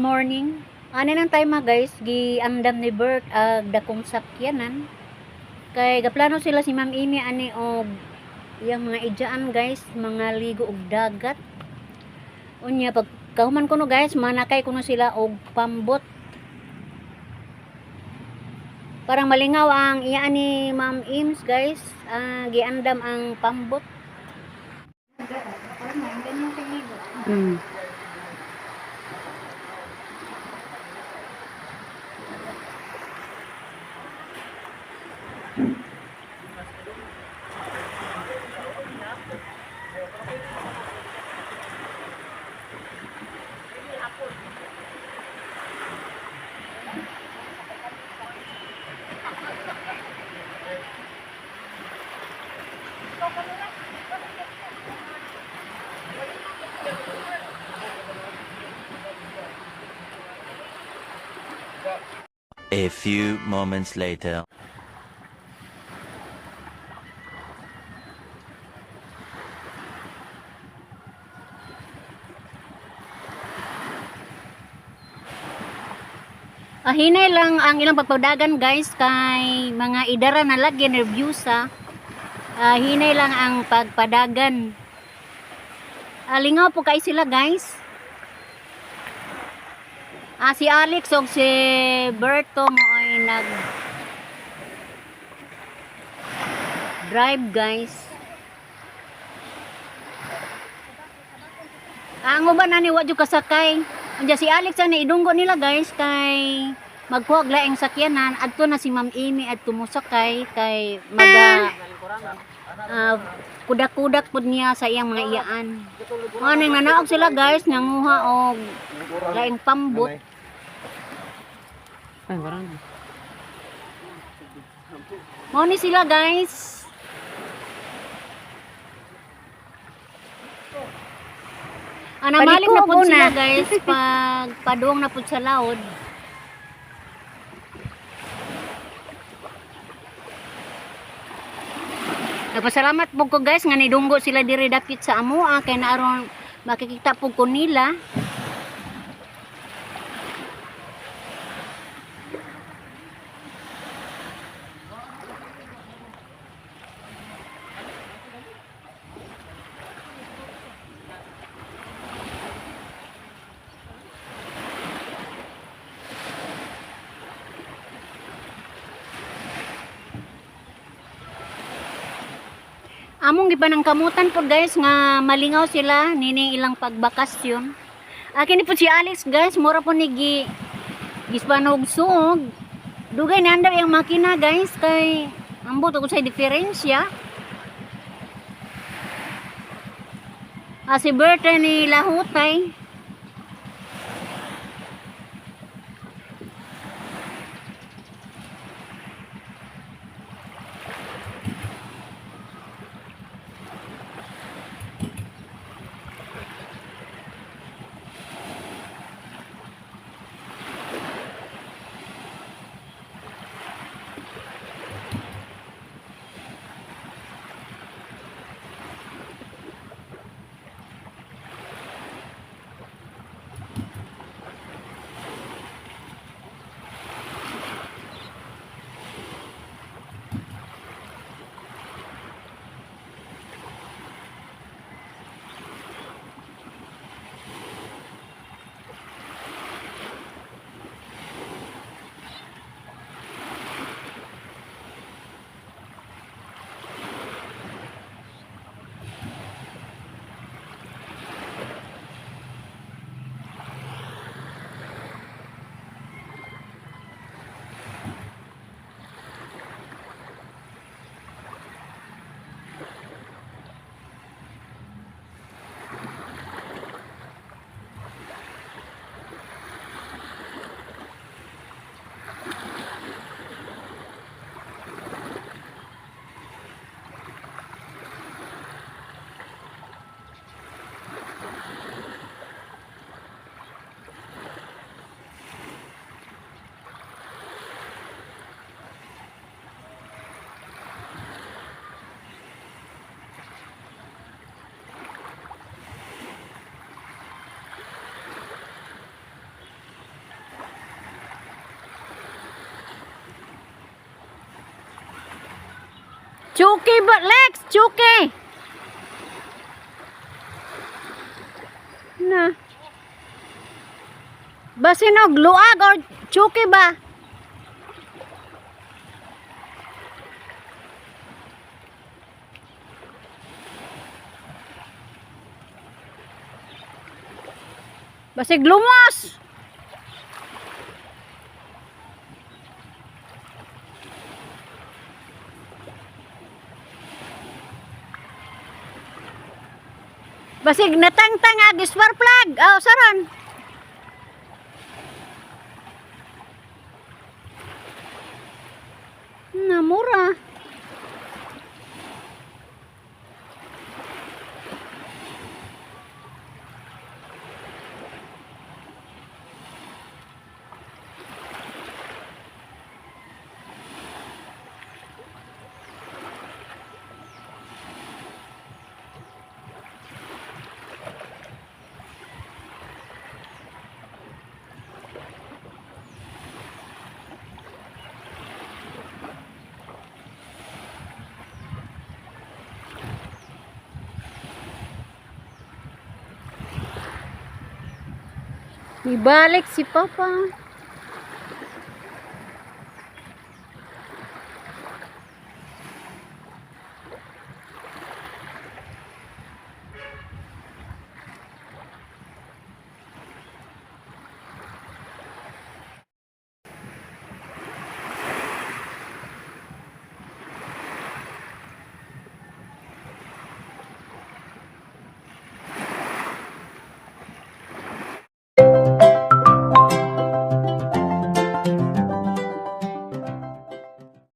Morning. Ani nang time mga guys, giandam ni Bert ag dakong sakyanan. Kay gaplano sila si Ma'am Amy ani og iyang mga idyaan guys, mga ligo og dagat. Unya pag kahuman kuno guys, manakay kuno sila og pambot. Parang malingaw ang iya ni Ma'am Ims guys, giandam ang pambot. A few moments later. Hinay lang ang ilang pagpadagan guys kay mga idara na lagi nervyusa. Hinay lang ang pagpadagan. Lingaw po kay sila guys. Si Alex og si Berto mo ay nag drive guys. Ang uban ani wa jud kasakay. Unya si Alex ang idunggo nila guys kay magkuha og laing sakyanan adto na si Ma'am Amy adto mosakay kay maga kudak-kudak pud niya sa iyang mga iyaan. Mao nang nanaog sila guys nanguha og laing pambot. Ay, parang. Mao ni sila guys. Anamalik na pud Paliko sila na. guys pag padung na pud sa laod. Nagpasalamat po ko guys nga nidunggo sila diri dapit sa amoa kay naaron makikita po ko nila. Among gipanangkamutan po guys nga malingaw sila nining ilang pagbakasyon. Akin ni po si Alex guys, mura po ni gi gispanog suog. Dugay na andar yung makina guys kay ambot og sa diferensya. Si Berta ni Lahutay. Chuki ba, Lex? Chuki! Na. Basinog, luag or chuki ba? Basig lumos! Basig natangtang ag spark plug. Oh, saron. Namura. Ibalik si Papa.